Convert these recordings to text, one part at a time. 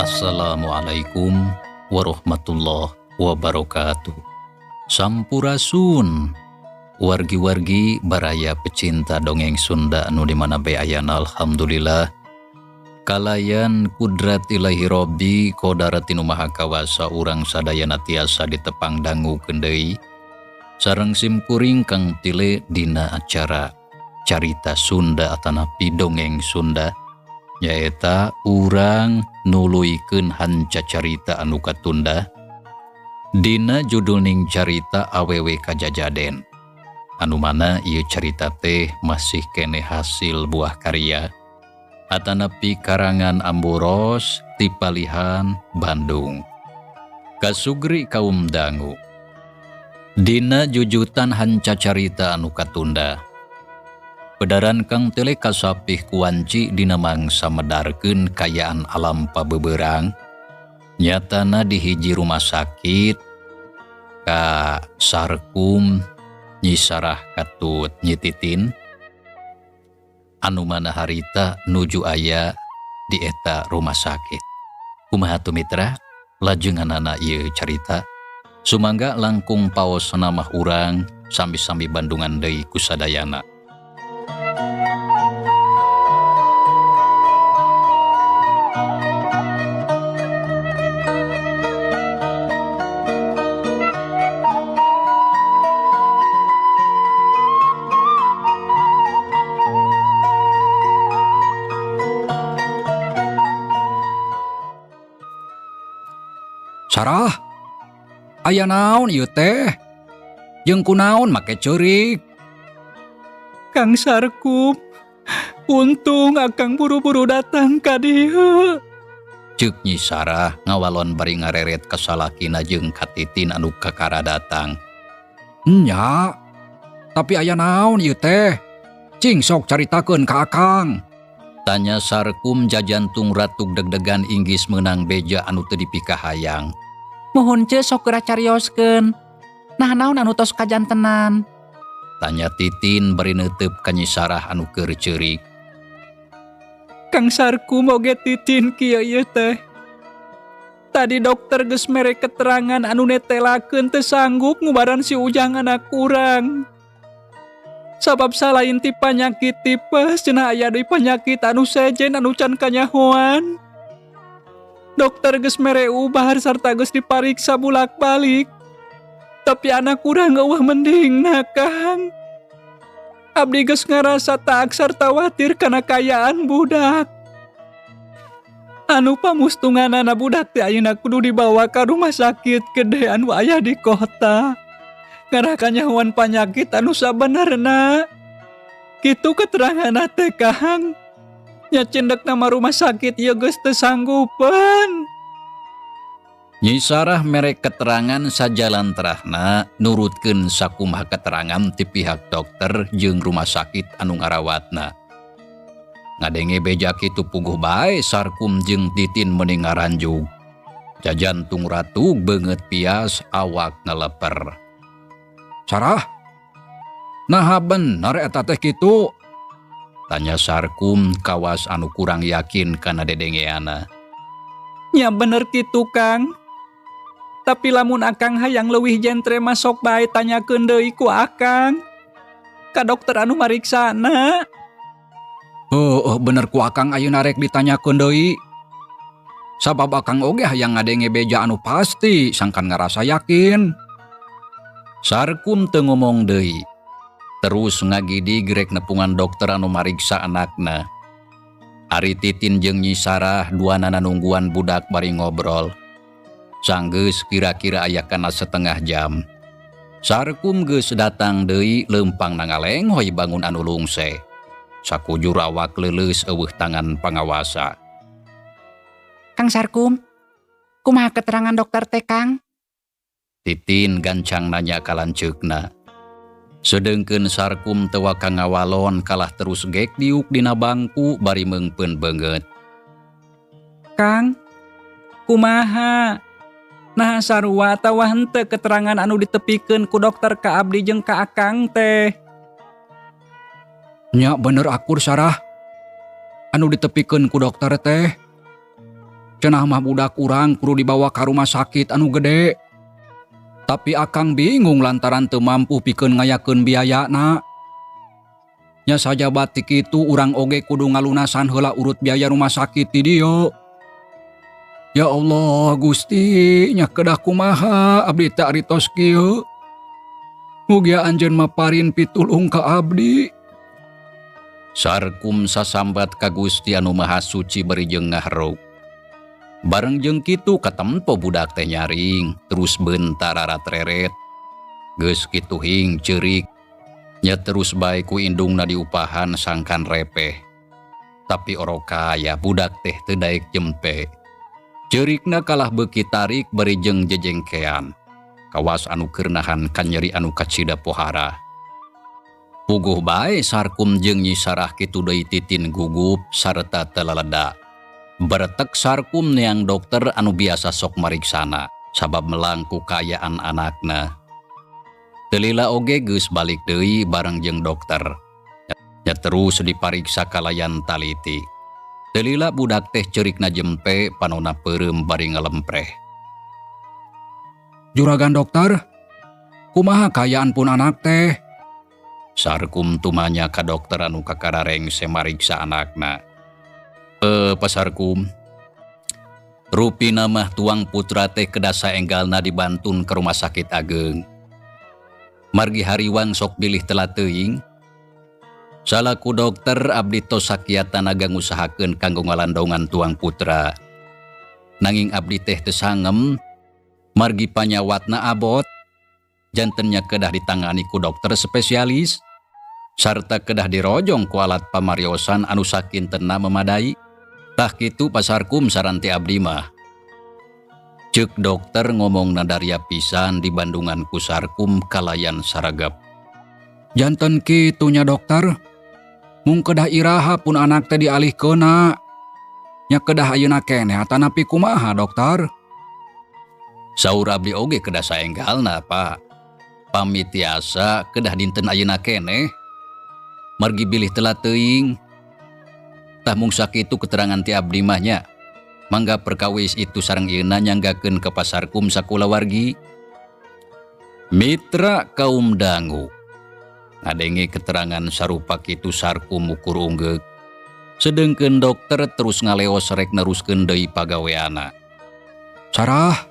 Assalamualaikum warahmatullahi wabarakatuh. Sampurasun wargi-wargi baraya pecinta dongeng Sunda anu di mana bae ayana. Alhamdulillah, kalayan kudrat Ilahi Robbi kodarat nu maha kawasa, urang sadayana tiasa ditepang dangu deui sareng simkuring Kang Tile dina acara Carita Sunda atanapi dongeng Sunda, nyaeta urang nuluykeun hanca carita anu katunda dina judulning Carita Awewe Kajajaden, anu mana ieu carita teh masih kene hasil buah karya atanapi karangan Amboros ti Palihan, Bandung. Kasugri kaum dangu dina jujutan hanca carita anu katunda. Pedaran Kang Tele kasapih kuanci dina mangsa medarkeun kayaan alam pabeberang, nyatana di hiji rumah sakit ka Sarkum, Nyi Sarah katut Nyi Titin, anu mana harita nuju aya di eta rumah sakit. Kumaha tuh, mitra, lajenganana ieu carita? Sumangga langkung paos namah urang sami-sami bandungan deui kusadayana. Sarah, aya naon ieu teh? Jeung kunaon make ceurik? Kang Sarkum, untung Akang buru-buru datang ka dieu. Ceuk Nyi Sarah ngawalon bari ngareret ka salakina jeung ka Titin anu kakara datang. Nya, tapi aya naon ieu teh? Cing sok caritakeun ka Akang. Tanya Sarkum jajantung ratug deg-degan inggis meunang beja anu teu dipikahayang. Muhun, Ce, sok geura carioskeun. Nah, naon anu tos kajantenan? Tanya Titin bari neuteup ka Nyi Sarah anu keur ceurik. Kang Sarkum oge Titin, kieu ieu teh. Tadi dokter geus mere keterangan anu netelakeun teu sanggup ngubaran si Ujang anak urang. Sabab salain ti panyakit tipes, cenah aya deui panyakit anu sejen anu can kanyahoan. Dokter geus mere ubar sarta geus dipariksa bulak-balik. Tapi anak urang euweuh mendingna, Kang. Abdi geus ngarasa taak sarta watir kana kaayaan budak. Anu pamustunganana budak teh ayeuna kudu dibawa ka rumah sakit gede anu aya di kota. Ngarah kanyahoan panyakit anu sabenerna. Kitu keteranganna teh, Kang. Nya cindekna mah rumah sakit ieu geus teu sanggupeun. Nyi Sarah mere keterangan sajalantrahna nurutkeun sakumaha keterangan ti pihak dokter jeung rumah sakit anu ngarawatna. Ngadenge beja kitu puguh bae Sarkum jeung Titin meuni ngaranjug. Jajantung ratug, beungeut pias, awak ngeleper. Sarah, naha bener eta teh kitu? Tanya Sarkum kawas anu kurang yakin kana dedengeana. Nya bener kitu, Kang. Tapi lamun Akang hayang leuwih jentre mah sok bae tanyakeun deui ku Akang ka dokter anu mariksana. Oh, bener ku Akang ayeuna rek ditanyakeun deui. Sabab Akang oge hayang ngadenge beja anu pasti sangkan ngarasa yakin. Sarkum teu ngomong deui. Terus ngagidig rek nepungan dokter anu mariksa anakna. Ari Titin jeung Nyi Sarah duanana nungguan budak bari ngobrol. Sanggeus kira-kira aya kana setengah jam. Sarkum geus datang deui, leumpangna ngalenghoy bangun anu lungse. Sakujur awak leuleus, euweuh tangan pangawasa. Kang Sarkum, kumaha keterangan dokter teh, Kang? Titin gancang nanya ka lanceukna. Sedengkeun Sarkum teu waka ngawalon, kalah terus gek diuk dina bangku bari meungpeun beungeut. Kang, kumaha? Nah, sarua atawa henteu keterangan anu ditepikeun ku dokter ka abdi jeung ka Akang teh? Nya bener akur, Sarah. Anu ditepikeun ku dokter teh. Cenah mah budak urang kudu dibawa ka rumah sakit anu gede. Tapi Akang bingung lantaran teu mampu pikeun ngayakeun biayana. Nya sajaba ti kitu, urang oge kudu ngalunasan heula urut biaya rumah sakit di dieu. Ya Allah Gusti, nya kedah kumaha abdi teh ari tos kieu? Mugia anjeun maparin pitulung ka abdi. Sarkum sasambat ka Gusti anu Maha Suci bari jeung ngahareup. Bareng jeung kitu katempo budak teh nyaring, terus bentar reret. Geus kitu hing ceurik. Nya terus bae ku indungna diupahan sangkan repeh. Tapi orokaya budak teh teu daek jempe. Ceurikna kalah beuki tarik bari jeung jejengkean. Kawas anu keur nahan kanyeri anu kacida pohara. Puguh bae Sarkum jeung Nyi Sarah, kitu deui Titin gugup sarta teu laleda. Beretek Sarkum neang dokter anu biasa sok mariksana sabab melang ku kaayaan anakna. Teu lila oge geus balik deui bareng jeung dokter. Nya terus dipariksa kalayan taliti. Teu lila budak teh ceurikna jempe, panona peureum bari ngalempreh. Juragan dokter, kumaha kaayaan pun anak teh? Sarkum tumanya ka dokter anu kakara rengse mariksa anakna. Eh, Pak Sarkum. Rupina mah tuang putra teh kedah saenggalna dibantun ke rumah sakit ageng. Margi hariwang sok bilih telat teuing. Salaku dokter, abdi tos sakiat tanaga ngusahakeun kanggo ngalandongan tuang putra. Nanging abdi teh teu sangem margi panyawatna abot. Janten nya kedah ditangani ku dokter spesialis sarta kedah dirojong ku alat pamariosan anu sakintenna memadai. Tah kitu, Pak Sarkum, saran ti abdi mah. Ceuk dokter ngomong nadaria pisan di Bandungan ku Sarkum kalayan saragap. Janten kitu nya, dokter. Mung kedah iraha pun anak teh dialihkeunna? Nya kedah ayeuna keneh atanapi kumaha, dokter? Saur abdi oge kedah saenggalna, Pak. Pami tiasa kedah dinten ayeuna keneh. Margi bilih telat teuing. Tah, mung sakitu keterangan ti abdi mah nya. Mangga perkawis itu sareng ieuna nyanggakeun ke Pak Sarkum sakulawargi. Mitra kaum dangu. Ngadenge keterangan sarupa kitu, Sarkum ukur unggeuk. Sedengkeun dokter terus ngaleos rek neruskeun deui pagaweana. Sarah,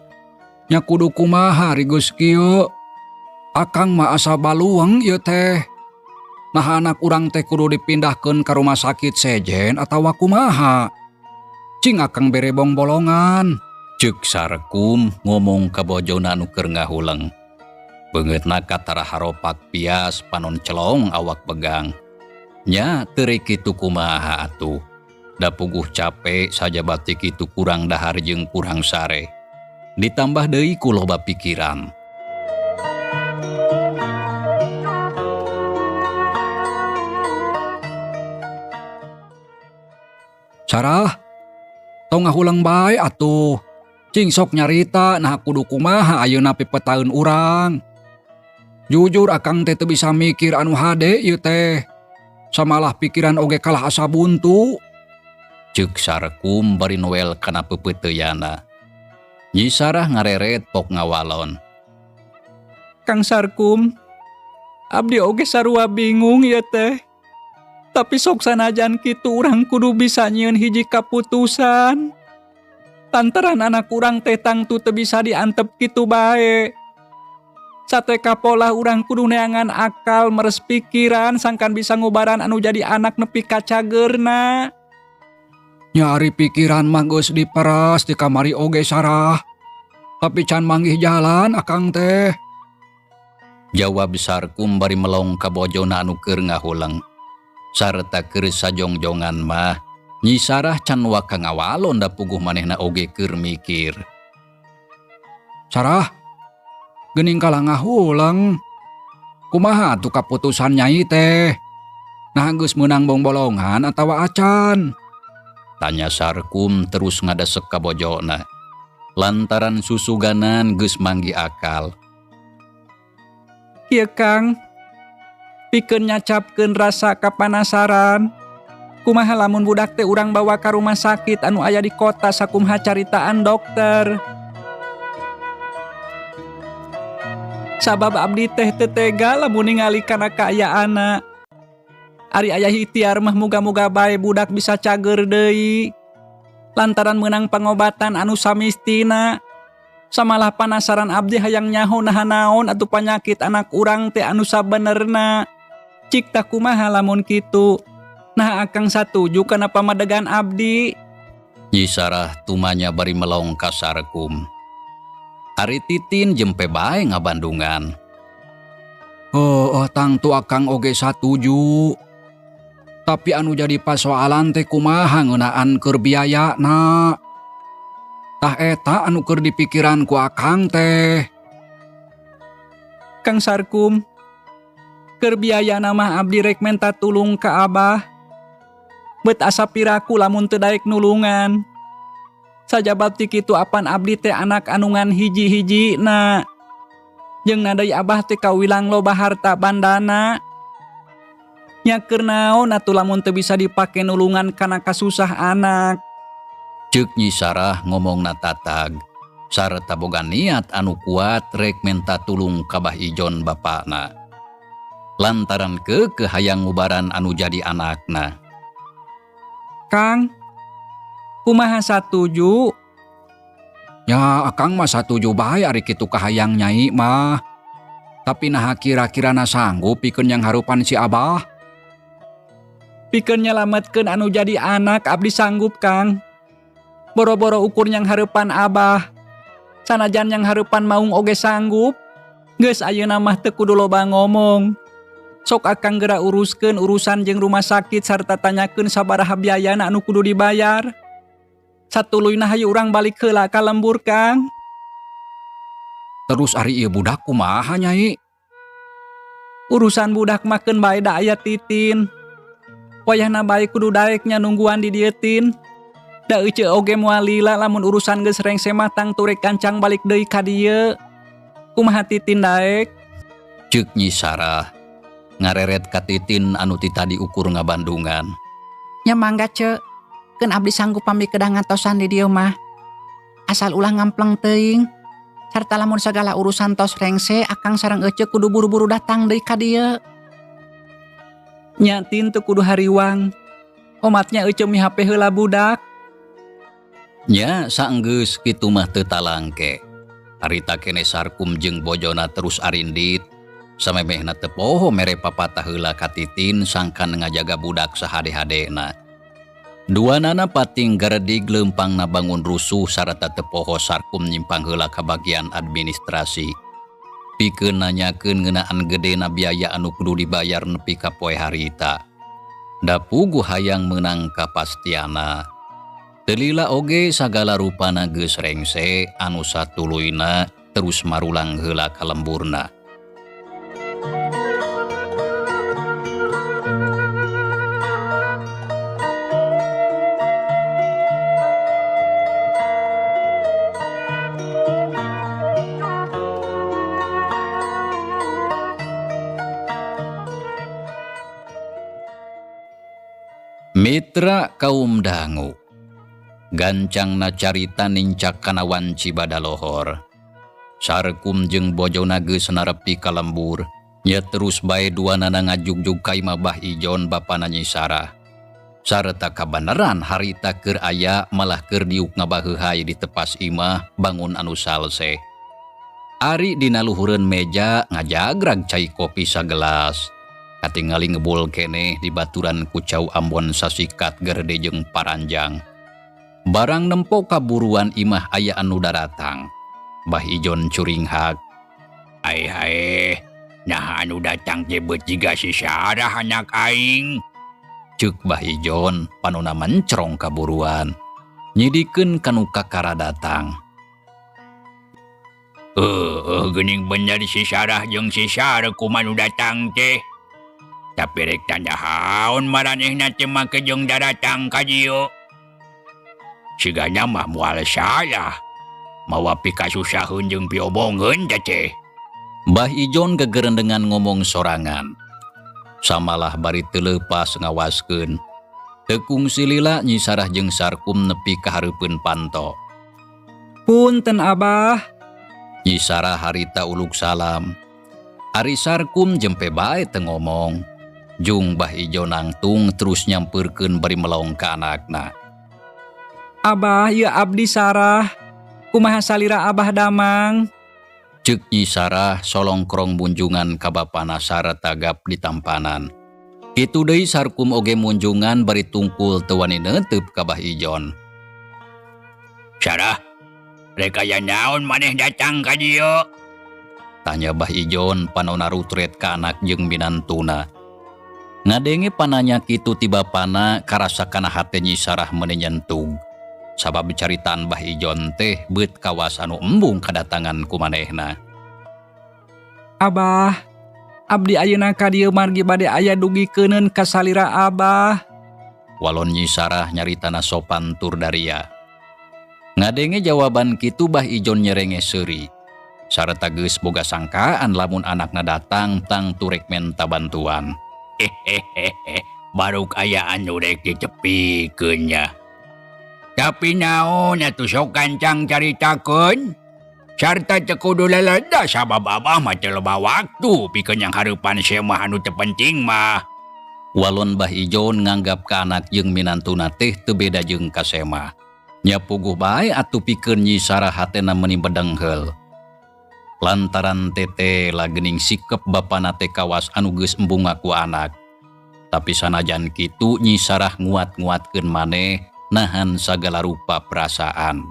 nya kudu kumaha ari geus kieu? Akang mah asa balueng ieu teh. Nah, anak urang teh kudu dipindahkeun ka rumah sakit sejen atawa kumaha? Cing akang bere bongbolongan. Ceuk Sarkum ngomong ka bojona anu keur ngahuleng. Beungeutna katara haropak pias, panon celong, awak begang. Nya teu kitu kumaha atuh. Da puguh cape, sajaba ti kitu kurang dahar jeung kurang sare. Ditambah deui ku loba pikiran. Sarah, tong ngahuleng bae atuh. Cing sok nyarita, nah kudu kumaha ayeuna pipetaeun urang? Jujur akang teh teu bisa mikir anu hade ieu teh. Samalah pikiran oge kalah asa buntu. Ceuk Sarkum bari noel kana peupeuteuyanna. Nyi Sarah ngareret pok ngawalon. Kang Sarkum, abdi oge sarua bingung ya teh. Tapi sok sanajan kitu urang kudu bisa nyieun hiji kaputusan. Lantaran anak urang teh tangtu teu bisa diantep kitu bae. Sateka polah urang kudu neangan akal meres pikiran sangkan bisa ngubaran anu jadi anak nepi ka cageurna. Nya ari pikiran mah geus diperes di kamari oge, Sarah. Tapi can manggih jalan akang teh. Jawab Sarkum bari melong ka bojona anu keur ngahuleng. Sarta keur sajongjongan mah Nyi Sarah can waka ngawalon da puguh manehna oge keur mikir. Sarah, geuning kalah ngahuleng. Kumaha tuh kaputusan nyai teh? Nah geus meunang bongbolongan atawa acan? Tanya Sarkum terus ngadesek ka bojona. Lantaran susuganan geus manggih akal. Kieu Kang, pikeun nyacapkeun rasa kapanasaran. Kumaha lamun budak teh urang bawa ka rumah sakit anu aya di kota sakumaha caritaan dokter. Sabab abdi teh teu tega lamun ningali kana kaayaanna. Ari aya ikhtiar mah muga-muga bae budak bisa cager deui. Lantaran meunang pangobatan anu samistina. Samalah panasaran abdi hayang nyaho naha naon atuh panyakit anak urang teh anu sabenerna. Cik tah kumaha lamun kitu. Nah akang satuju kana pamadegan abdi. Nyi Sarah tumanya bari melong ka Sarkum. Ari Titin jempe bae ngabandungan. Oh, tangtu akang oge satuju. Tapi anu jadi pasoalan teh kumaha ngeunaan keur biayana. Tah eta anu keur dipikiran ku akang teh. Kang Sarkum, keur biayana mah abdi rek menta tulung ka Abah. Bet asa piraku lamun teu daek nulungan. Sajabab ti kitu apan abdi teh anak anu ngan hiji-hijina. Jeung nadai Abah teh kawilang loba harta bandana. Nya keur naon atuh lamun teu bisa dipake nulungan kana kasusah anak. Ceuk Nyi Sarah ngomongna tatag. Sarta boga niat anu kuat rek menta tulung ka Bah Ijon bapakna. Lantaran keukeuh hayang ngubaran anu jadi anakna. Kang, kumaha satuju? Ya akang mah satuju bae ari kitu kahayang nyai mah. Tapi naha kira-kirana sanggup pikeun yang harupan si Abah? Pikeun nyelametkeun anu jadi anak abdi sanggup Kang. Boro-boro ukur yang harupan Abah. Sanajan yang harupan maung oge sanggup. Geus ayeuna mah teu kudu loba ngomong. Sok akang geura uruskeun urusan jeung rumah sakit sarta tanyakeun sabaraha biayana anu kudu dibayar. Satuluyna hayu urang balik heula ka lembur Kang. Terus ari ieu budak kumaha nyai? Urusan budak mah keun bae da aya Titin. Wayahna bae kudu daek nya nungguan di dieu Tin. Da eceu oge moal lila lamun urusan geus rengse mah tangtu rek gancang balik deui ka dieu. Kumaha Titin daek? Ceuk Nyi Sarah ngareret ka Titin anu ti tadi ukur ngabandungan. Nya mangga ceu, keun abdi sanggup pamit kedah ngatosan di dieu mah. Asal ulah ngampleng teuing. Sarta lamun sagala urusan tos rengse akang sareng eceu kudu buru-buru datang deui ka dieu. Nya Tin teu kudu hariwang. Omatnya eceu mihape heula budak. Nya saenggeus kitu mah teu talangke. Harita kene Sarkum jeung bojona terus arindit. Samemehna teu poho mere papatah heula ka Titin sangkan ngajaga budak sahade-hadena. Duanana pating garedig leumpangna bangun rusuh sarta teu poho Sarkum nyimpang heula ka bagian administrasi. Pikeun nanyakeun ngeunaan gedena biaya anu kudu dibayar nepi ka poe harita. Da puguh hayang meunang kapastiana. Teu lila oge sagala rupana geus rengse anu satuluyna terus marulang heula ka lemburna. Mitra kaum dangu, gancangna carita nincak kana wanci badalohor. Sarkum jeung bojona geus narepi ka lembur, nya terus bae duanana ngajugjug ka imah Bah Ijon bapana Nyi Sarah. Sarta kabeneran harita keur aya malah keur diuk ngabaheuhay di tepas imah bangun anu salse. Ari dina luhureun meja ngajagrag cai kopi sagelas. Katingali ngebul keneh dibaturan ku cau Ambon sasikat gerde jeung paranjang. Barang nempo kaburuan imah aya anu daratang. Bah Ijon curinghak. Ai hae, nah anu datang teh beut jiga si Sarah anak aing. Ceuk Bah Ijon panona mencrong kaburuan. Nyidikeun kanu kakara datang. Geuning bener si Sarah jeung si Sarah kumanu datang teh. Tapi rek tanda haon maranehna teh make jeung daratang ka dieu. Sigana mah moal salah. Mawa pikasusaheun jeung piobongeun teh teh. Bah Ijon gegerendengan ngomong sorangan. Samalah bari teu leupas ngawaskeun. Teu kungsi lila Nyi Sarah jeung Sarkum nepi ka hareupeun panto. Punten Abah. Nyi Sarah harita uluk salam. Ari Sarkum jempe bae teu ngomong. Jung Bah Ijo nangtung terus nyampeurkeun bari melong ka anakna. Abah, ieu abdi Sarah. Kumaha salira Abah damang? Ceuk Nyi Sarah solongkrong munjungan ka bapana sarta gap ditampanan. Kitu deui Sarkum oge munjungan bari tungkul teu wani neuteup ka Bah Ijon. Sarah, rek aya naon maneh datang ka dieu? Tanya Bah Ijon panona rutret ka anak jeung minantuna. Ngadenge pananya kitu ti bapana karasa kana hate Nyi Sarah meuni nyentug. Sabab caritaan Bah Ijon teh beut kawas anu embung kadatangan ku manehna. Abah, abdi ayeuna ka dieu margi bade aya dugikeuneun ka salira Abah. Walon Nyi Sarah nyaritana sopan tur daria. Ngadenge jawaban kitu Bah Ijon nyerenge seuri. Sarta geus boga sangkaan lamun anakna datang tangtu rek menta bantuan. Hehehe, baruk aya anu rek ditepikeun nya. Tapi naon atuh sok gancang caritakeun? Sarta teu kudu leleda sabab Abah mah teu loba waktu pikeun yang hareupan semah anu teu penting mah. Walon Bah Ijon nganggap ka anak jeung minantuna teh teu beda jeung ka semah. Nya puguh bae atuh pikeun Nyi Sarah hatena meuni bedenghel. Lantaran tete lagening sikep bapana teh kawas anu geus embung ngaku anak. Tapi sanajan kitu Nyi Sarah nguat-nguatkeun maneh nahan sagala rupa perasaan.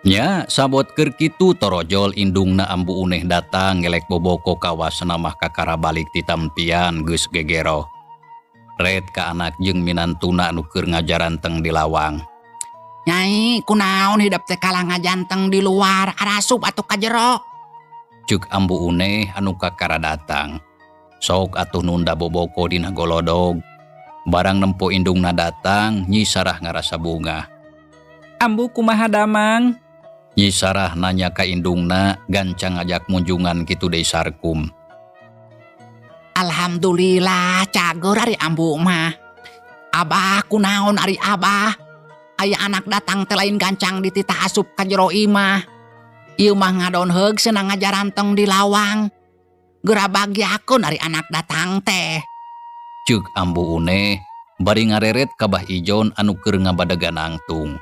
Nya sabot keur kitu torojol indungna Ambu Uneh datang ngelek boboko kawas namah kakara balik ti tampian geus gegero. Red ka anak jeung minantuna anu keur ngajaranteng di lawang. Nyai, kunaon hidep teh kalah ngajanteng di luar, arasup atuh ka jero. Ceuk Ambu Uneh anu kakara datang. Sok atuh nunda boboko dina golodog. Barang nempo indungna datang, Nyi Sarah ngarasa bungah. Ambu kumaha damang? Nyi Sarah nanya ka indungna, gancang ngajak munjungan kitu deui Sarkum. Alhamdulillah, cager ari ambu mah. Abah kunaon ari abah? Aya anak datang teh lain gancang dititah asup ka jero imah. Ieu mah ngadon heug senang ngajaranteng di lawang. Geura bagiakeun ari anak datang teh. Ceuk Ambu Uneh bari ngareret ka Bah Ijon anu keur ngabadegan nangtung.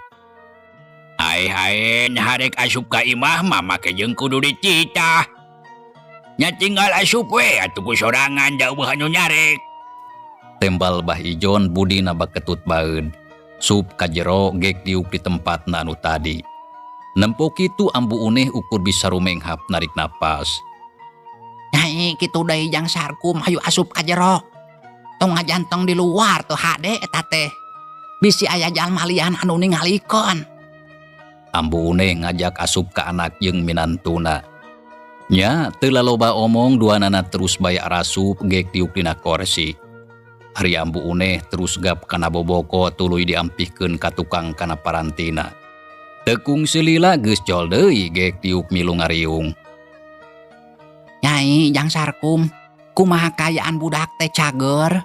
Ai hae harek asup ka imah mah make jeung kudu dititah. Nya tinggal asup we atuh ku sorangan da eueuh anu nyarek. Tembal Bah Ijon budina baketut baeud. Sup ka jero gek diuk di tempatna anu tadi. Nempo kitu Ambu Uneh ukur bisa rumenghap narik napas. Nyai kitu deui jang Sarkum hayu asup ka jero. Tong ngajanteng di luar tuh hade eta teh. Bisi aya jalma lian anu ningalikeun. Ambu Uneh ngajak asup ka anak jeung minantuna. Nya teu laloba omong duanana terus bae arasup gek diuk dina korsi. Ari Ambu Uneh terus gap kana boboko tuluy diampihkeun ka tukang kana parantina. Teu kungsi lila geus jol deui gek diuk milu ngariung. Nyai jang Sarkum, kumaha kaayaan budak teh cager?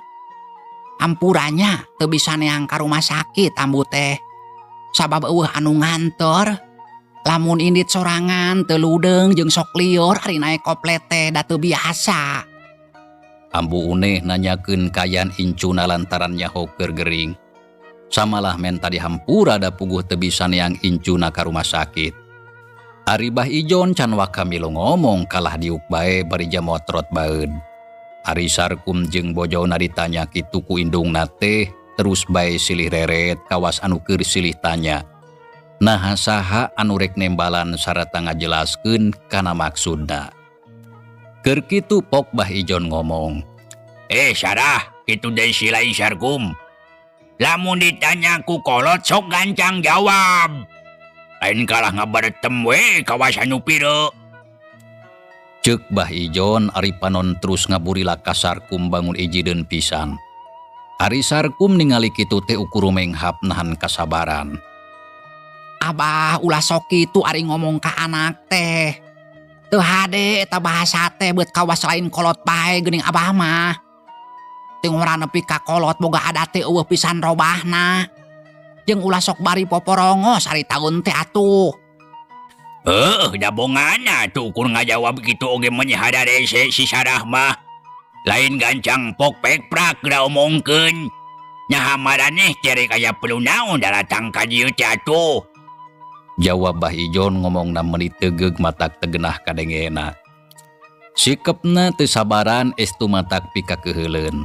Ampuranya teu bisa neang ka rumah sakit ambu teh. Sabab eueuh anu ngantor. Lamun indit sorangan teu ludeung jeung sok lieur ari naek koplet teh da teu biasa. Ambu Uneh nanyakeun kaayaan incuna lantaran nyaho keur gering. Samalah menta dihampura da puguh teu bisa neang incuna ka rumah sakit. Ari Bah Ijon can waka milu ngomong kalah diuk bae bari jamotrot baeud. Ari Sarkum jeung bojona ditanya kitu ku indungna teh terus bae silih reret kawas anu keur silih tanya. Naha saha anu rek nembalan sarata ngajelaskeun kana maksudna. Keur kitu pok Bah Ijon ngomong. Eh Sarah, kitu deui si lain Sarkum. Lamun ditanya ku kolot sok gancang jawab. Lain kalah ngabaretem we kawas anu pire. Ceuk Bah Ijon ari panon terus ngaburilak ka Sarkum bangun ijideun pisan. Ari Sarkum ningali kitu teh ukur menghap nahan kasabaran. Abah ulah sok kitu ari ngomong ka anak teh. Teu hade eta bahasa teh beut kawas lain kolot bae geuning abah mah. Teu ngora nepi ka kolot boga adat teh eueuh pisan robahna. Jeung ulah sok bari poporongos ari taun teh atuh. Heuh, da bongana atuh ukur ngajawab kitu oge meuni hararese si Sarah mah. Lain gancang pok pek prak geura omongkeun. Nyaha maraneh teh rek aya perlu naon daratang ka dieu teh atuh. Jawab Bah Ijon ngomongna meuni tegeug matak teu genah kadengena. Sikepna teu sabaran estu matak pikakeuheuleun.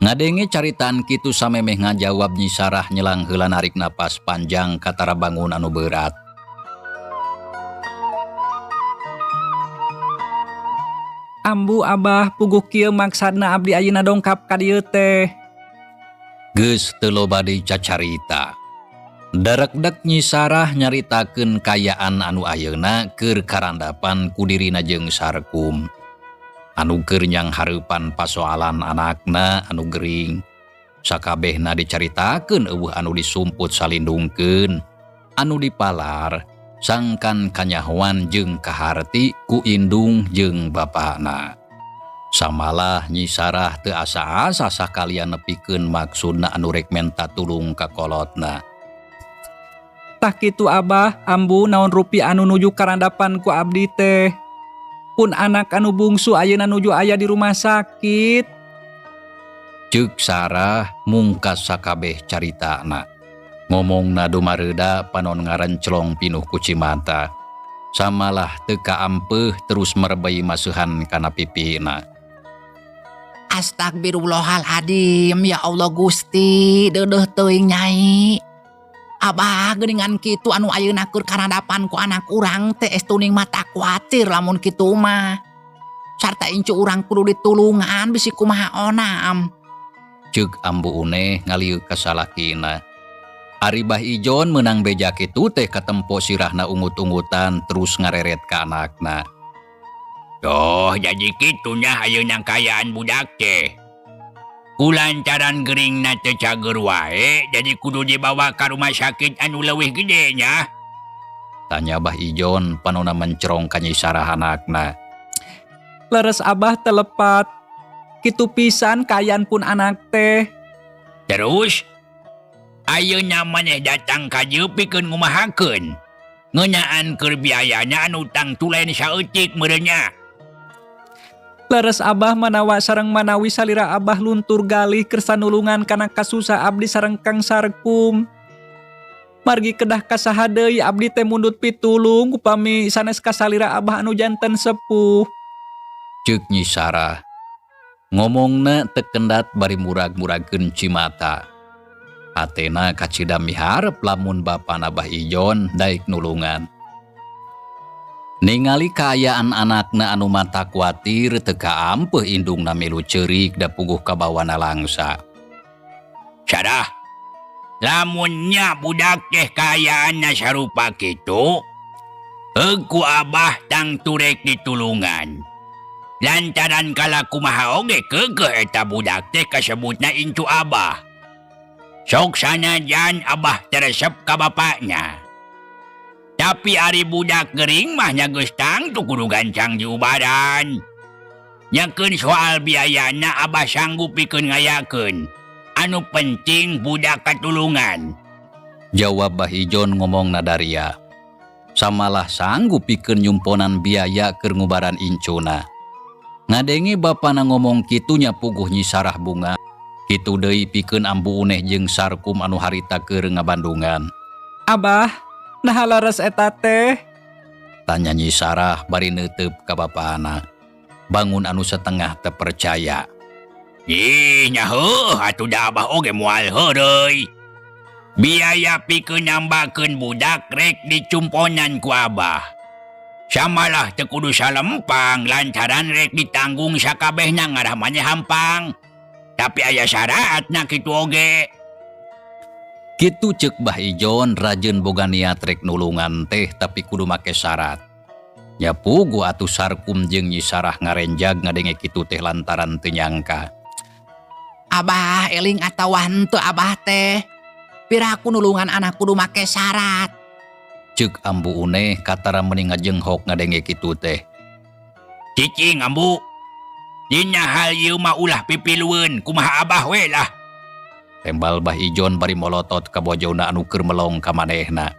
Ngadenge caritaan kitu samemeh ngajawab Nyi Sarah nyelang heula narik napas panjang katara bangun anu beurat. Ambu abah puguh kieu maksadna abdi ayeuna dongkap ka dieu teh. Geus teu loba deui cacarita. Darekdek Nyi Sarah nyaritakeun kayaan anu ayeuna keur karandapan ku dirina jeung Sarkum. Anu keur nyanghareupan pasoalan anakna anu gering. Sakabehna dicaritakeun eueuh anu disumput salindungkeun, anu dipalar sangkan kanyahoan jeung kaharti ku indung jeung bapana. Samalah Nyi Sarah teu asa-asa sakalian nepikeun maksudna anu rek menta tulung ka kolotna. Tah kitu abah, ambu naon rupi anu nuju karandapan ku abdi teh. Pun anak anu bungsu ayeuna nuju aya di rumah sakit. Ceuk Sarah mungkas sakabeh caritana. Ngomongna dumareuda panon ngarenclong pinuh ku cimata. Samalah teu kaampeuh terus merebei masuhan kana pipina. Astagfirullahaladzim, ya Allah Gusti, deudeuh teuing nyai. Abah geuningan kitu anu ayeuna keur karandapan ku anak urang teh estuning mata kuatir lamun kitu mah. Sarta incu urang kudu ditulungan bisi kumaha onam. Ceuk Ambu Uneh ngalieu ka salakina. Ari Bah Ijon meunang beja kitu teh katempo sirahna ungut-ungutan terus ngareret ka anakna. Toh jadi kitu nya ayeuna kaayaan budak teh. Kulantaran geringna teu cager wae jadi kudu dibawa ka rumah sakit anu leuwih gede nya. Tanya Bah Ijon panona mencerong ka Nyi Sarah anakna. Leres abah telepat. Kitu pisan kaayaan pun anak teh. Terus ayeuna maneh datang ka dieu pikeun ngumahakeun. Ngeunaan keur biayana anu tangtu lain saeutik meureun nya. Leres abah manawa sareng manawi salira abah luntur galih kersa nulungan kana kasusah abdi sareng Kang Sarkum. Margi kedah kasaha deui abdi teh mundut pitulung upami sanes kasalira abah anu janten sepuh. Ceuk Nyi Sarah. Ngomongna teu kendat bari murag-muragkeun cimata. Hatena kacida miharep lamun bapana Bah Ijon daek nulungan. Ningali kaayaan anakna anu mata kuatir teu kaampeuh indungna milu ceurik da puguh kabawana langsa. Sarah, lamun nya budak teh kaayaanna sarupa kitu, heug ku abah tangtu rek ditulungan. Lantaran kalakumaha oge keukeuh eta budak teh kasebutna incu abah. Sok sanajan abah teresep ka bapakna. Tapi ari budak gering mah nya geus tangtu kudu gancang diubaran. Nyakeun soal biayana abah sanggup pikeun ngayakeun. Anu penting budak katulungan. Jawab Bah Ijon ngomong nadaria. Samalah sanggup pikeun nyumponan biaya keur ngubaran incuna. Ngadenge bapana ngomong kitu nya puguh Nyi Sarah bunga. Kitu deui pikeun Ambu Uneh jeung Sarkum anu harita keur ngabandungan. Abah, naha leres eta teh? Tanya Nyi Sarah bari neuteup ka bapana. Bangun anu setengah teu percaya. Ih, nya heuh atuh da Abah oge moal heureuy. Biaya pikeun nambakeun budak rek dicumponan ku Abah. Samalah teu kudu salempang lantaran rek ditanggung sakabehna ngarah maneh hampang. Tapi aya syaratna kitu oge. Kitu ceuk Bah Ijon rajeun boga niat rek nulungan teh tapi kudu make syarat. Nya puguh atuh Sarkum jeung Nyi Sarah ngarenjag ngadenge kitu teh lantaran teu nyangka. Abah eling atawa henteu Abah teh. Piraku nulungan anak kudu make syarat. Ceuk Ambu Uneh katara meuni ngajenghok ngadenge kitu teh. Cicing Ambu. Dina hal ieu mah ulah pipilueun kumaha Abah we lah. Tembal Bah Ijon bari molotot ka bojona anu keur melong ka manehna.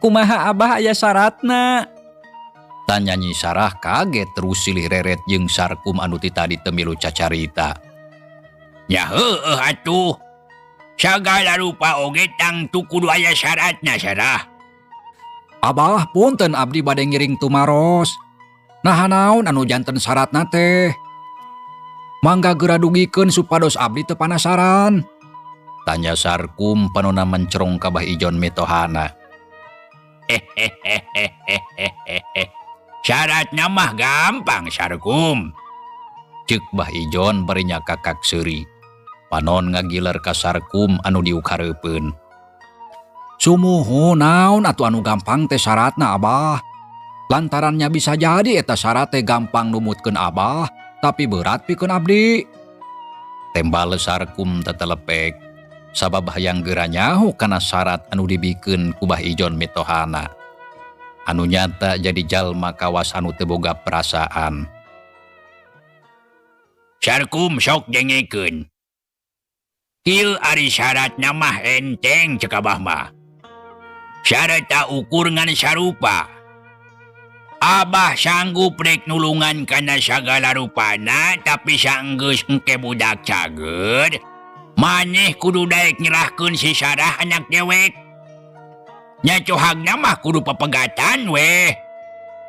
Kumaha Abah aya syaratna? Tanya Nyi Sarah kaget terus silih reret jeung Sarkum anu ti tadi teu milu cacarita. Nya heueuh atuh. Sagala rupa oge tangtu kudu aya syaratna Sarah. Abah punten abdi bade ngiring tumaros. Naha naon anu janten syaratna teh? Mangga geura dugikeun supados abdi teu panasaran. Tanya Sarkum panona mencerong ka Bah Ijon mitohana. Syaratna mah gampang Sarkum. Ceuk Bah Ijon bari nyakakak seuri. Panon ngagiler ka Sarkum anu diukareupeun. Sumuhun naon atuh anu gampang teh syaratna Abah. Lantarannya bisa jadi eta syarat teh gampang numutkeun Abah, tapi berat pikeun abdi. Tembal Sarkum tetelepek. Sabab hayang geura nyaho kana syarat anu dibikeun ku Bah Ijon mitohana. Anu nyata jadi jalma kawas anu teu boga perasaan. Sarkum sok dengekeun. Kieu ari syaratna mah enteng ceuk Abah mah. Syarat ukur ngan sarupa. Abah sanggup rek nulungan kana sagala rupana tapi sanggeus engke budak cager. Maneh kudu daek nyerahkeun si Sarah anak dewek. Nya cohagna mah kudu pepegatan weh.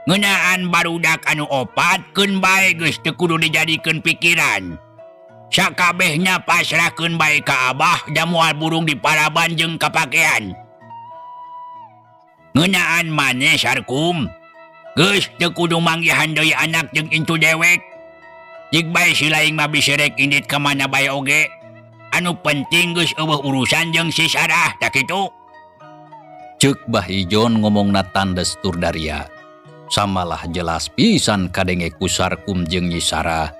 Ngeunaan barudak anu opat keun bae geus teu kudu dijadikeun pikiran. Sakabehna pasrahkeun bae ka Abah da moal burung diparaban jeung kapakean. Ngeunaan maneh Sarkum. Geus teu kudu manggihan deui anak jeung incu dewek. Jig bae si laing mah bisi rek indit ka mana bae oge. Anu penting geus eueuh urusan jeung si Sarah tak kitu. Ceuk Bah Ijon ngomongna tandes tur daria. Samalah jelas pisan kadenge ku Sarkum jeung Nyi Sarah.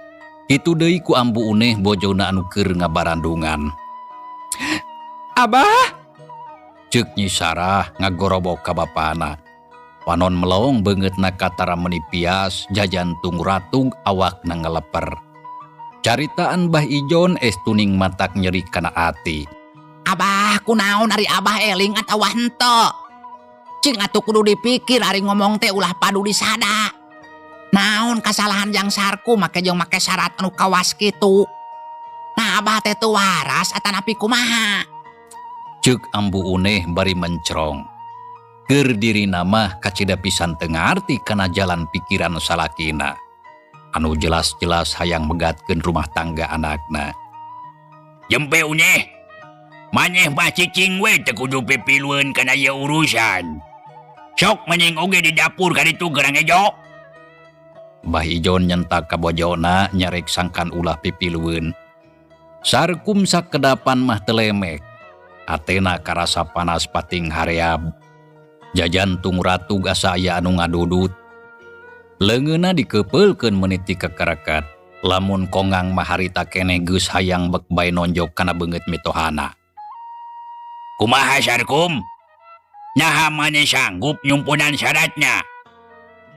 Kitu deui ku Ambu Uneh bojona anu keur ngabarandungan. Abah? Ceuk Nyi Sarah ngagorobok ka bapana. Panon melong beungeutna katara meuni pias jajantung ratug awakna ngeleper. Caritaan Bah Ijon estuning matak nyeri kana ati. Abah kunaon ari Abah eling atawa henteu? Cing atuh kudu dipikir ari ngomong teh ulah padu disada. Naon kasalahan jang Sarku make jeung make syarat anu kawas kitu. Nah Abah teh teu waras atanapi kumaha? Ceuk Ambu Uneh bari mencrong. Keur dirina mah kacida pisan teu ngarti kana jalan pikiran salakina. Anu jelas-jelas hayang megatkeun rumah tangga anakna. Jempe Uneh. Maneh mah cicing we teu kudu pipilueun kana ieu urusan. Sok mending oge di dapur kaditu gerang ejo. Bah Ijon nyentak ka bojona nyarek sangkan ulah pipilueun. Sarkum sakedapan mah telemek. Atena karasa panas pating hareab. Jajantung ratug asa aya anu ngadudut. Leungeunna dikepeulkeun meuni ti kekerakat. Lamun kongang mah harita keneh geus hayang bek bae nonjok kana beungeut mitohana. Kumaha Sarkum? Naha maneh sanggup nyumpunan syaratna?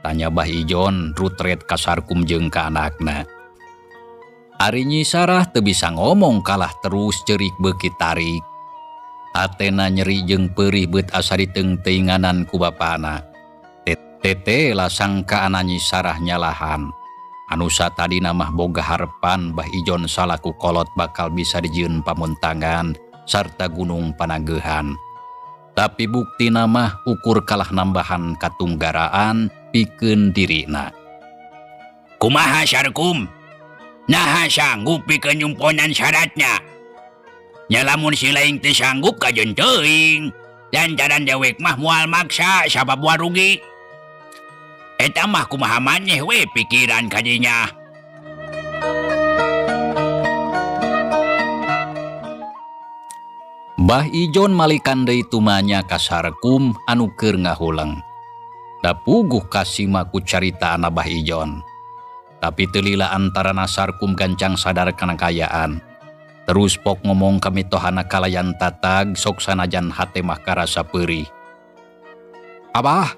Tanya Bah Ijon rutret ka Sarkum jeung ka anakna. Ari Nyi Sarah teu bisa ngomong kalah terus ceurik beuki tarik. Atena nyeri jeung peurih beut asa diteungteuinganan ku bapana. Tetela sangkaana Nyi Sarah nyalahan. Anu satadina mah boga harepan Bah Ijon salaku kolot bakal bisa dijieun pamuntangan sarta gunung panageuhan. Tapi buktina mah ukur kalah nambahan katunggaraan Pikeun dirina. Kumaha, Sarkum? Naha sanggup pikeun nyumponan syaratnya? Nya, lamun si laing teu sanggup, kajeun teuing. Lantaran dewek mah moal maksa, sabab moal rugi. Eta mah kumaha maneh we pikiran kadinya. Bah Ijon malikan deui tumanya ka Sarkum anu keur ngahuleng. Da puguh kasima ku caritaan Abah Ijon. Tapi teu lila antarana Sarkum gancang sadar kana kaayaan. Terus pok ngomong ka mitohana kalayan tatag, sok sanajan hate mah karasa peurih. Abah,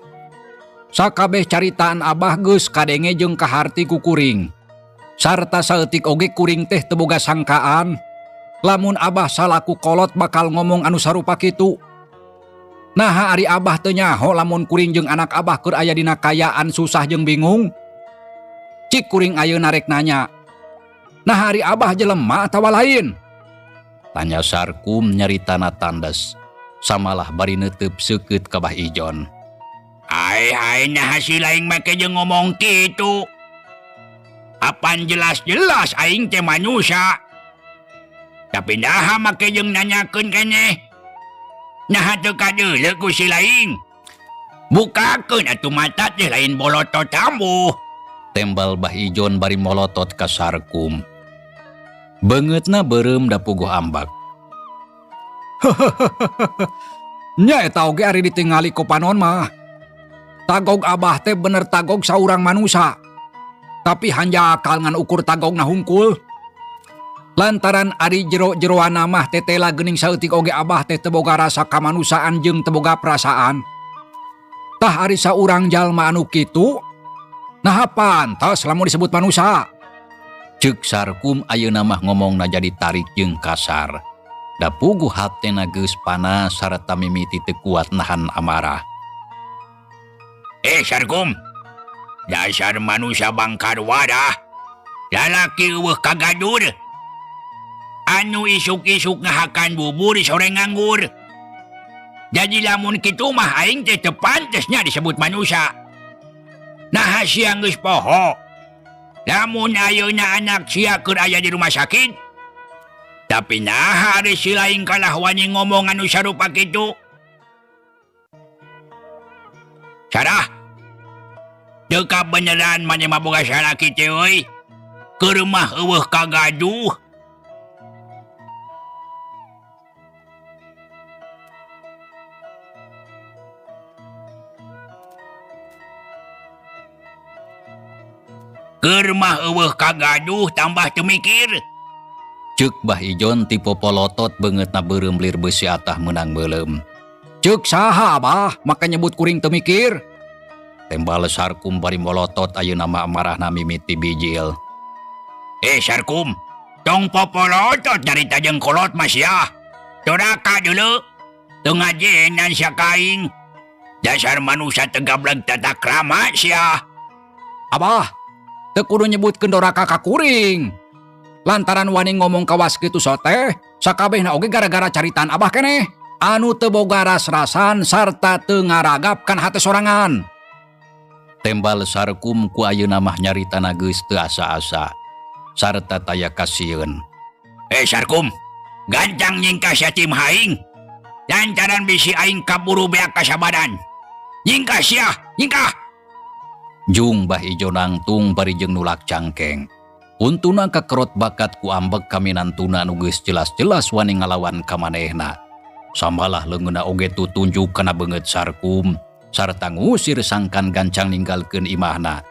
sakabeh caritaan Abah geus kadenge jeung kaharti ku kuring. Sarta saeutik oge kuring teh teu boga sangkaan lamun Abah salaku kolot bakal ngomong anu sarupa kitu. Nah, ari Abah teu nyaho lamun kuring jeung anak Abah keur aya dina kaayaan susah jeung bingung? Cik kuring ayeuna rek nanya. Nah, ari Abah jelema atawa lain? Tanya Sarkum nyaritana tandes. Samalah bari neuteup seukeut ka Bah Ijon. Ai ai, naha si laing make jeung ngomong kitu? Apan jelas-jelas aing teh manusia. Tapi naha make jeung nanyakeun keneh? Naha teu kadeuleu ku si laing? Bukakeun atuh mata teh, lain bolotot tambuh. Tembal Bah Ijon bari molotot ka Sarkum. Beungeutna beureum da puguh ambak. Nya, eta oge ari ditingali ku panon mah. Tagog Abah teh bener tagog saurang manusia. Tapi hanjakal ngan ukur tagogna hungkul. Lantaran ari jero-jeroana mah tetela geuning saeutik oge Abah teh teu boga rasa kamanusiaan jeung teu boga perasaan. Tah, ari saurang jalma anu kitu, naha pantas lamun disebut manusia? Ceuk Sarkum ayeuna mah ngomongna jadi tarik jeung kasar. Da puguh hatena geus panas sarta mimiti teu kuat nahan amarah. Eh, Sarkum, dasar manusia bangkar wadah. Lalaki euweuh kagadur. Anu isuk-isuk ngahakan bubur, sore nganggur. Jadi lamun kitu mah aing teh teu pantes nya disebut manusia. Nah, sia geus poho lamun ayeuna anak sia keur aya di rumah sakit? Tapi naha ari si laing kalah wani ngomong anu sarupa kitu? Sarah, teu kabeneran maneh mah boga salaki teh euy. Keur mah euweuh kagaduh. Keur mah euweuh kagaduh, tambah teu mikir. Ceuk Bah Ijon ti popolotot, beungeutna beureum lir beusi atah meunang meuleum. Ceuk saha Abah maka nyebut kuring teu mikir? Tembal Sarkum bari molotot, ayeuna mah amarahna mimiti bijil. Eh, Sarkum, tong popolotot nyarita jeung kolot mah sia. Doraka dulu. Teu ngajenan sia ka aing. Dasar manusia teu gableg tata krama sia. Abah, teu kudu nyebutkeun doraka ka kuring. Lantaran wani ngomong kawas kitu soteh, sakabehna oge gara-gara caritaan Abah keneh. Anu teu boga ras-rasan sarta teu ngaragap kana hate sorangan. Tembal Sarkum ku ayeuna mah nyaritana geus teu asa-asa sarta taya kasieun. Eh, Sarkum, gancang nyingkah sia ti imah aing. Lantaran bisi aing kaburu beak kasabadan. Nyingkah sia, nyingkah. Jung Bah Ijo nangtung bari jeung nulak cangkeng. Untuna kakerot bakat ku ambek ka minantuna anu geus jelas-jelas wani ngalawan ka manehna. Samalah leungeunna oge tutunjuk kana beungeut Sarkum sarta ngusir sangkan gancang ninggalkeun imahna.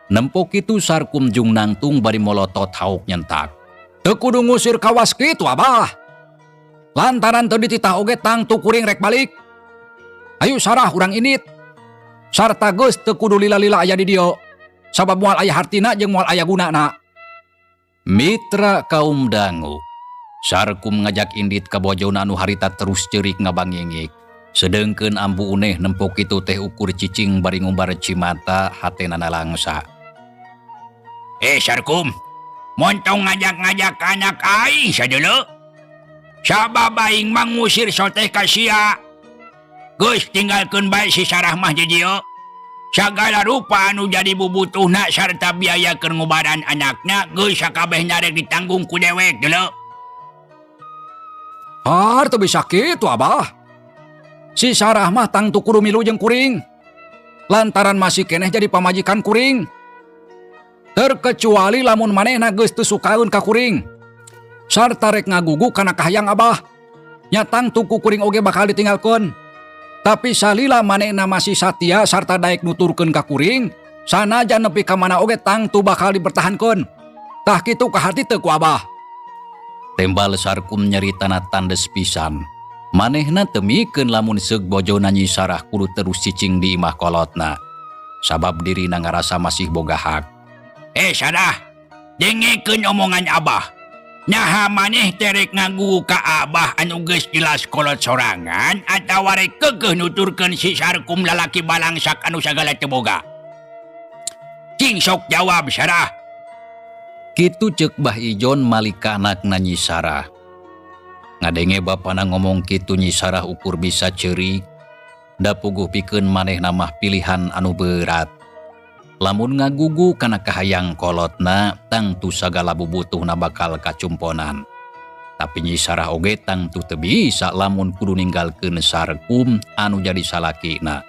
Nempo kitu Sarkum jung nangtung bari molotot hauk nyentak. Teu kudu ngusir kawas kitu, Abah. Lantaran teu dititah oge tangtu kuring rek balik. Ayo, Sarah, urang indit. Sarta geus teu kudu lila-lila aya di dieu. Sabab moal aya hartina jeung moal aya gunana. Mitra kaum dangu. Sarkum ngajak indit ka bojona anu harita terus ceurik ngabangingik. Sedengkeun Ambu Uneh nempo kitu teh ukur cicing bari ngumbar cimata, hatena nalangsa. Eh, Sarkum, montong ngajak-ngajak anak aing sadulu. Sabab aing mangusir soteh ka sia. Geus, tinggalkeun bae si Sarah mah di dieu. Sagala rupa anu jadi bubutuhna sarta biaya keur ngubaran anakna geus sakabehna rek ditanggung ku dewek deuleu. Har teu bisa kitu Abah. Si Sarah mah tangtu kudu milu jeung kuring. Lantaran masih keneh jadi pamajikan kuring. Terkecuali lamun manehna geus teu sukaeun ka kuring. Sarta rek ngagugu kana kahayang Abah. Nya tangtu ku kuring oge bakal ditinggalkeun. Tapi salila manehna masih satia sarta daek nuturkeun ka kuring, sanajan nepi ka mana oge tangtu bakal dipertahankeun. Tah kitu kaharti teu ku Abah. Tembal Sarkum nyaritana tandes pisan. Manehna teu mikeun lamun seug bojona Nyi Sarah kudu terus cicing di imah kolotna. Sabab dirina ngarasa masih boga hak. Eh Sarah, dengekeun omongan Abah. Naha maneh teh rek ngagugu ka Abah anu geus jelas kolot sorangan atawa rek keukeuh nuturkeun si Sarkum lalaki balangsak anu sagala teu boga? Cing sok jawab Sarah. Kitu ceuk Bah Ijon malik ka anakna Nyi Sarah. Ngadenge bapana ngomong kitu Nyi Sarah ukur bisa ceurik. Da puguh pikeun manehna mah pilihan anu berat. Lamun ngagugu kana kahayang kolotna tangtu sagala bubutuhna bakal kacumponan. Tapi Nyi Sarah oge tangtu teu bisa lamun kudu ninggalkeun Sarkum anu jadi salakina.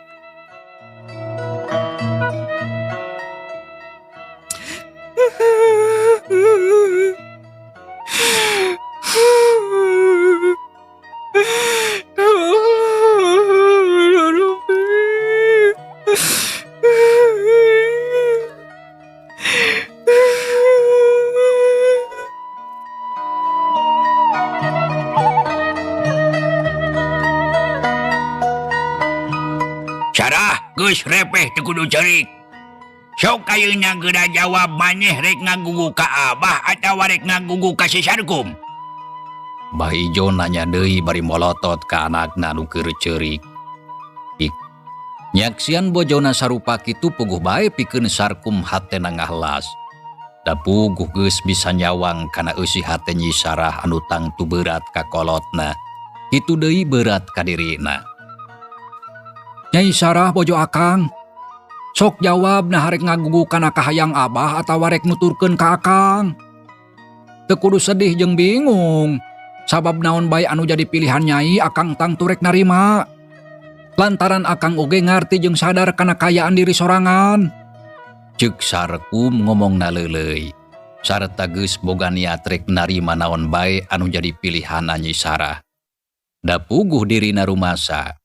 Sarah geus repeh teu kudu ceurik. Sok ayeuna geura jawab maneh rek ngagugu ka Abah atawa rek ngagugu ka si Sarkum. Bah Ijon nanya deui bari molotot ka anakna nu keur ceurik. Nyaksian bojona sarupa kitu puguh bae pikeun Sarkum hatena ngahlas. Da puguh geus bisa nyawang kana eusi hate Nyi Sarah anu tangtu berat ka kolotna. Kitu deui berat ka dirina. Nyai Sarah bojo akang. Sok jawab nah rek ngagugu kana kahayang Abah atawa rek nuturkeun ka akang. Teu kudu sedih jeung bingung. Sabab naon bae anu jadi pilihan nyai akang tangtu rek narima. Lantaran akang oge ngarti jeung sadar kana kayaan diri sorangan. Ceuk Sarkum ngomongna leuleuy. Sarta geus boga niat rek narima naon bae anu jadi pilihan Nyi Sarah. Da puguh dirina rumasa.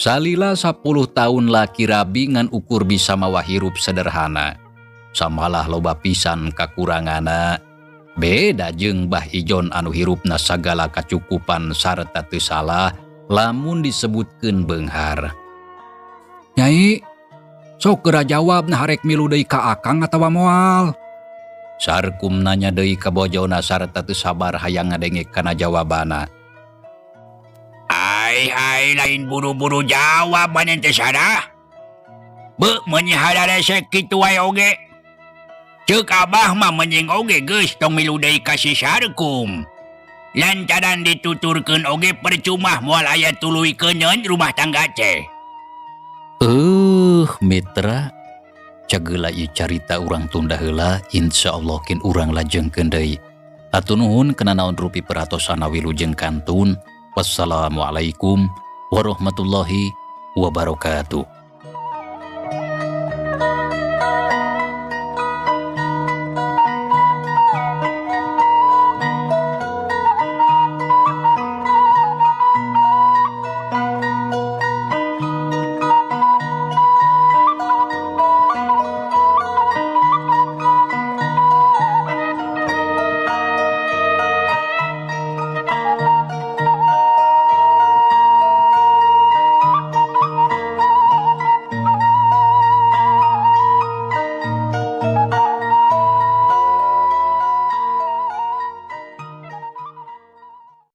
Salila 10 tahun laki rabi ngan ukur bisa mawa hirup sederhana. Samalah loba pisan kakurangana. Beda jeung Bah Ijon anu hirupna sagala kacukupan sarta teu salah lamun disebutkeun beunghar. Nyai, sok geura jawab nah rek milu deui ka akang atawa moal. Sarkum nanya deui ka bojona sarta teu sabar hayang ngadenge kana jawabana. Ai ai lain buru-buru jawab maneh teh Sarah. Beuh meuni hararesek kitu wae oge. Ceuk Abah mah mending oge geus tong milu deui ka si Sarkum. Lantaran dituturkeun oge percuma moal aya tuluy keuneun rumah tangga teh. Mitra, cageula ieu carita urang tunda heula, insyaallah kin urang lajengkeun deui. Hatur nuhun kana naon rupi perhatosana wilujeng kantun. Wassalamualaikum warahmatullahi wabarakatuh.